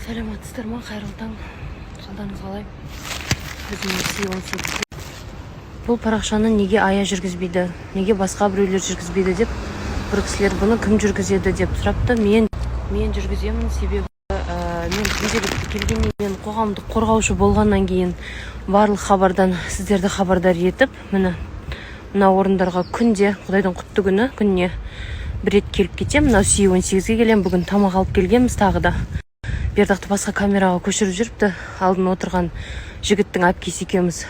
Саламатсыздар ма? Қайырлы таң! Қалдарыңыз қалай? Біздің C 18. Бұл парақшаны неге Ая жүргізбейді, неге басқа біреулер жүргізбейді деп, бір кісілер бұны кім жүргізеді деп сұрапты. Мен жүргіземін, себебі мен күнделікті келгеннен, мен қоғамдық қорғаушы болғаннан кейін барлық хабардан сіздерді хабардар етіп, міне, мына орындарға күнде, құдайдың құтты күні, күніне бір рет келіп кетемін. Мынау C 18-ге келемін. Бүгін тамақ алып келгенбіз тағы да. Бердақты басқа камераға көшіріп жүріпті. Алдын отырған жігіттің әпкесі екеуміз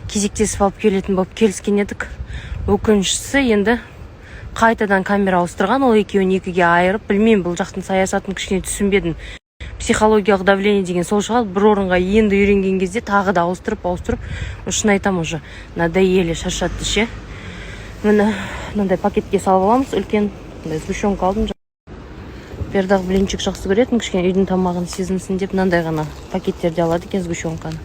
кезектесіп алып келетін болып келіскен едік. Өкініштісі, енді қайтадан камера ауыстырған. Ол екеуін екіге айырып, білмеймін, бұл жақтың саясатын кішкене түсінбедім. Психологиялық давление деген сол шығар, бір орынға енді үйренген кезде тағы да ауыстырып, ауыстырып, шын айтамын, уже надоели, шаршатты ше. Міне, мынандай пакетке салып аламыз. Үлкен мындай сгущенка алдым. Бердақ блинчик жақсы көретін, кішкене үйдің тамағын сезінсін деп, мынандай ғана пакеттерде алады екен сгущенканы.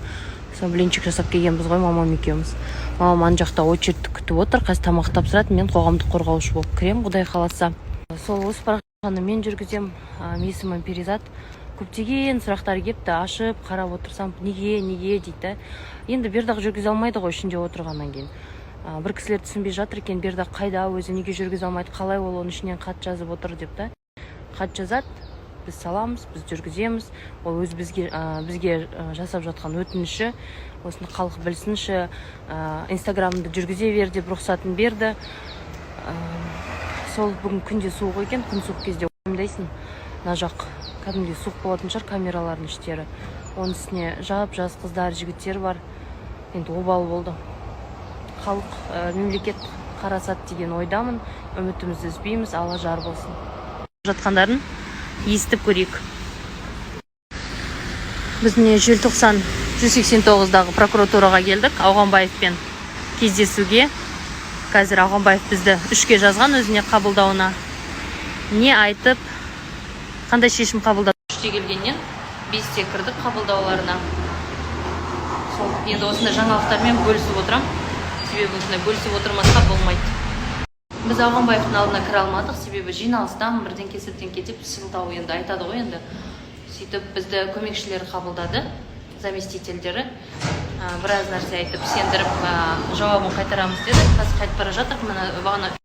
Сол блинчик жасап келгенбіз ғой мамам екеуміз. Мамам ана жақта очередь күтіп отыр, қазір тамақ тапсырады. Мен қоғамдық қорғаушы болып кіремін, құдай қаласа. Сол, осы парақшаны мен жүргіземін. Есімім Перизат. Көптеген сұрақтар келіпті, ашып қарап отырсам, неге, неге дейді да. Енді Бердақ жүргізе алмайды ғой ішінде отырғаннан кейін. Бір кісілер түсінбей жатыр екен, Бердақ қайда өзі, неге жүргізе алмайды, қалай ол оның ішінен хат жазып отыр деп та. Хат жазады, біз саламыз, біз жүргіземіз. Ол өз бізге жасап жатқан өтініші. Осыны халық білсінші. Инстаграмды жүргізе бер деп рұқсатын берді. Сол, бүгін күнде суық екен. Күн суық кезде уайымдайсың, мына жақ кәдімгідей суық болатын шығар, камералардың іштері. Оның үстіне жап жас қыздар, жігіттер бар. Енді обал болды. Халық, мемлекет қарасады деген ойдамын. Үмітімізді үзбейміз. Алла жар болсын. Жатқандарын естіп көрейік. Біз, міне, Желтоқсан 189-дағы прокуратураға келдік Ауғанбаевпен кездесуге. Қазір Ауғанбаев бізді 3-ке жазған өзіне қабылдауына. Не айтып, қандай шешім қабылдады? 3-те келгеннен 5-те кірдік қабылдауларына. Сол, енді осындай жаңалықтармен бөлісіп отырамын, себебі осындай бөлісіп отырмасқа болмайды. Біз Ауғанбаевтың алдына кіре алмадық, себебі жиналыстан, бірдеңке сірдеңке деп сылтау енді айтады ғой енді. Сөйтіп, бізді көмекшілері қабылдады, заместительдері. Біраз нәрсе айтып, сендіріп, жауабын қайтарамыз деді. Қазір қайтып бара жатырмық. Міне, бағана.